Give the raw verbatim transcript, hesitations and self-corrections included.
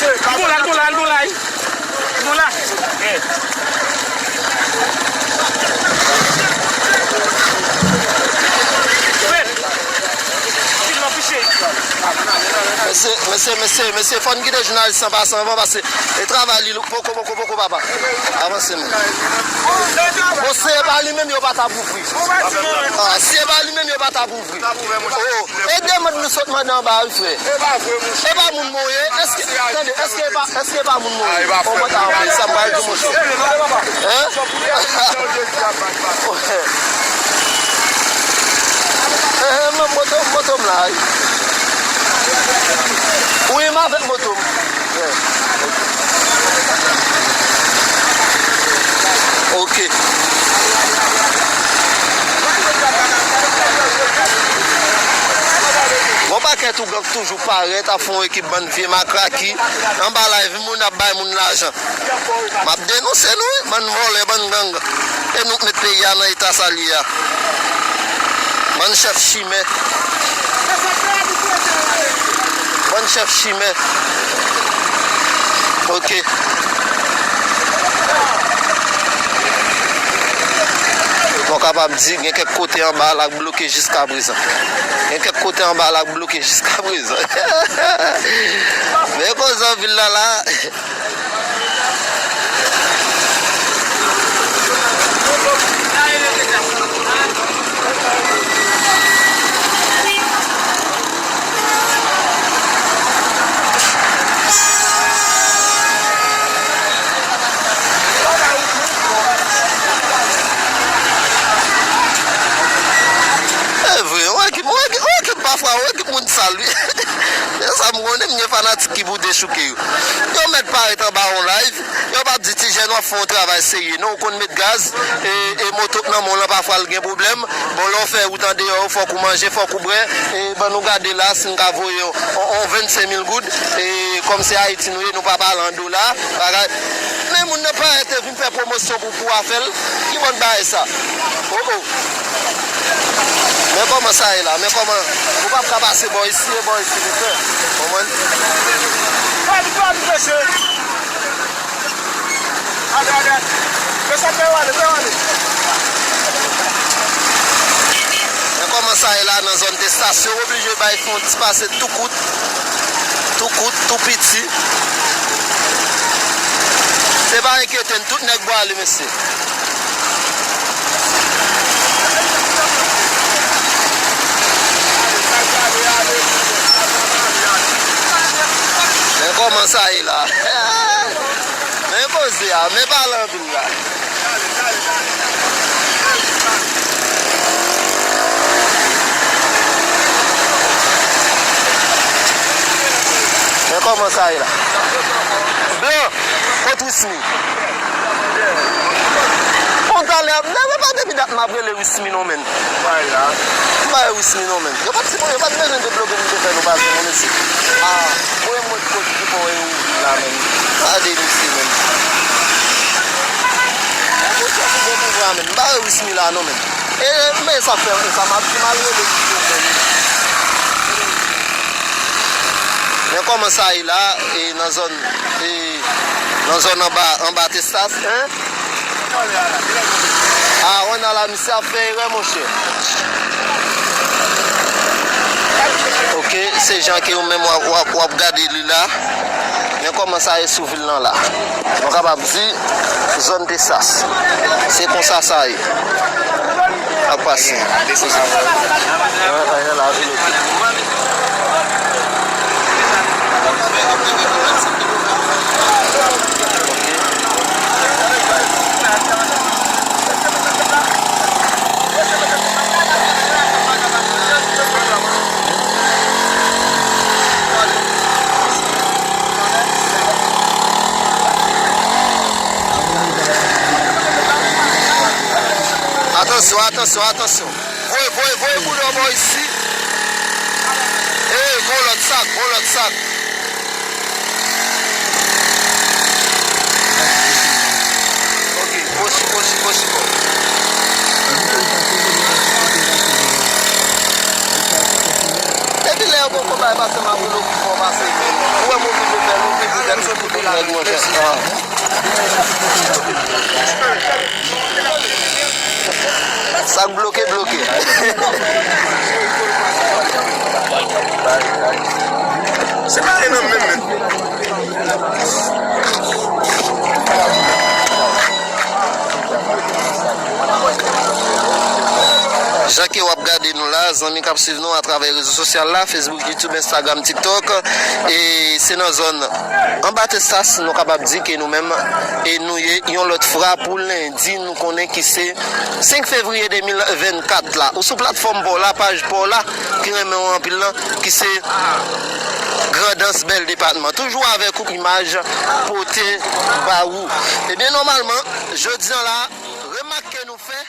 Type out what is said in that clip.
Mesye, bon la, bon la, bon la. Bon la. Mesye, mesye, mesye, mesye, fò n kite jounalis lan pase anvan, paske e travay li poko, poko, poko, papa. Avanse, men. Bon, si e pa li menm, yo pa t ap ouvri. Ah, si e pa li menm, yo pa t ap ouvri. Oh, e demann nou sot mande anba, wi, frè. E pa moun mwen ye. Èske, tande, èske e pa, èske e pa moun mwen ye? Bon, mwen ta anvoye sa, m pral di monchè. Hein? Eh, eh, men moto, moto m la, wi. Wi, m avèk moto m. Yeah. Ok. Gon pakèt ougan k toujou parèt ap fè yon ekip bann vye makraki anba live moun ap bay moun lajan. M ap denonse nou, wi, bann vòlè, bann gang. E nou k met peyi a nan eta sa l ye a. Bann chèf chimè. Bann chèf chimè. Ok. Nou kapab di, gen kèk kote anba la k bloke jiskaprezan. Gen kèk kote anba la k bloke jiskaprezan. Men koze an vil la la. E vre, yon ekip, yon ekip, yon ekip pafwa, yon ekip moun sal, wi. Se sa m konnen, m gen fanatik ki pou dechouke yo. Yo mèt parèt anba yon live, yo p ap di ti jèn w ap fè yon travay serye. Non, ou konn met gaz, e, e moto k nan men w lan pafwa l gen pwoblèm. Bon, lè w fè wout andeyò, fòk ou manje, fòk ou bwè. E ban nou gade la, si n ka voye yon, yon, yon vennsenk mil goud. E kòm se Ayiti nou ye, nou pa pale an dola. Bagay. Men moun nan parèt e vin fè pwomosyon pou, pou afè l. Ki bòn bagay sa? Oh, oh. Men kòman sa ye la? Men kòman? Ou p ap ka pase bò isi e bò isi, mesye. Konprann? Padi, padi, mesye. Ale, ale, ale. Mesye, fè yo ale, fè yo ale. Men kòman sa ye la nan zòn Testas? Yo oblije bay fè yon ti pase tou kout. Tou kout, tou piti. Se pa enkyete n, tout nèg pwale, mesye. Men kòman sa ye la? Men koze a, men pale anpil la. Men kòman sa ye la? Blan, kot Wismi? Bon, talè, leve pa depi dat m ap rele Wismi non, menn. M pa wè Wismi non, menn. Yo pa t, yo pa t bezwen debloke pou m te fè nou pase non, mesye. Ah, premye mwen ki pran e ou la, menn. Gade misye, menn. Mwen chèche gen pouvwa, menn. M pa wè Wismi la non, menn. E, men sa fè, sa m ap di, malere de misye, menn. Men kòman sa ye la, e nan zòn, e nan zòn anba, anba Testas, hein? Ah, on a la, misye ap fè erè, monchè. Ok, se jan ke ou menm w ap, w ap, w ap gade li la. Men kòman sa ye sou vil lan la. Nou kapab di, zòn Tesas. Se konsa sa ye. Ap pase. Anyen, anyen, la vil, ok. Atansyon, atansyon, atansyon. Voye, voye, voye boudon bò isi. Ey, gon lòt sak, gon lòt sak. Ok, posi, posi, posi, bon. Epi lè yo poko bay pase m ap vin okipe w pase. Ou wè m oblije fè l, oblije fè l. Sa k bloke, bloke. Se pa yon nonm menm, menm. Jan ke w ap gade nou la, zanmi k ap swiv nou atravè rezo sosyal la, Facebook, YouTube, Instagram, TikTok, e se nan zòn Anba Texas, nou kapab di ke nou menm, e nou ye yon lòt fwa pou lendi, nou konnen ki se senk fevriye de mil vennkat la. Ou sou platfòm pa w la, paj pa w la, ki renmen w anpil lan, ki se Grandans, bèl depatman. Toujou avèk ou, imaj pote ba ou. Ebyen, nòmalman, jodi a la, remak ke nou fè,